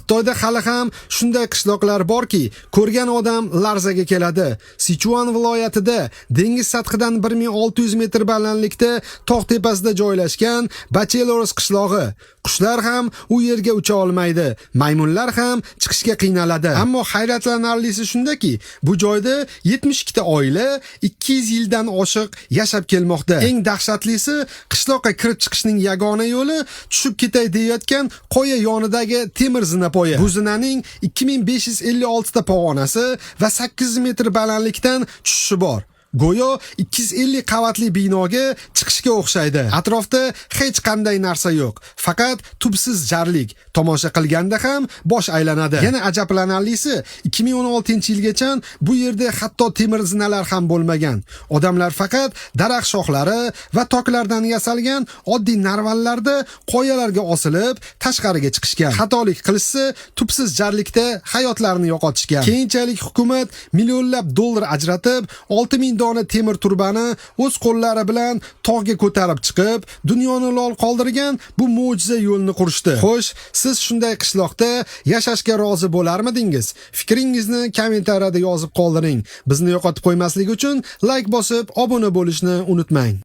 Xitoyda hali ham shunday qishloqlar borki, ko'rgan odam larzaga keladi. Sichuan viloyatida dengiz sathidan 1600 metr balandlikda tog' tepasida joylashgan Bachelors qishlog'i. Qushlar ham u yerga ucha olmaydi, maymunlar ham chiqishga qiynaladi. Ammo hayratlanarlisi shundaki, bu joyda 72 ta oila 200 yildan oshiq yashab kelmoqda. Eng dahshatlisi, qishloqqa kirib chiqishning yagona yo'li tushib ketay deyayotgan qoya yonidagi temir zinapoya. Bu zinaning 2556 ta pog'onasi va 800 metr balandlikdan tushishi bor. Go'yo 250 qavatli binoga chiqishga o'xshaydi. Atrofda hech qanday narsa yo'q. Faqat tubsiz jarlik. Tomosha qilganda ham bosh aylanadi. Yana ajablanarlisi, 2016-yilgacha bu yerda hatto temir zinalar ham bo'lmagan. Odamlar faqat daraxt shoxlari va toklardan yasalgan oddiy narvallarda qoyalarga osilib tashqariga chiqishgan. Xatolik qilishsa, tubsiz jarlikda hayotlarini yo'qotishgan. Keyinchalik hukumat millionlab dollar ajratib, 6000 dona temir turbani o'z qo'llari bilan tog'ga ko'tarib chiqib, dunyoni lol qoldirgan bu mo'jiza yo'lni qurishdi. Xo'sh, siz shunday qishloqda yashashga rozi bo'larmidingiz? Fikringizni kommentariyada yozib qoldiring. Bizni yo'qotib qo'ymaslik uchun like bosib, obuna bo'lishni unutmang.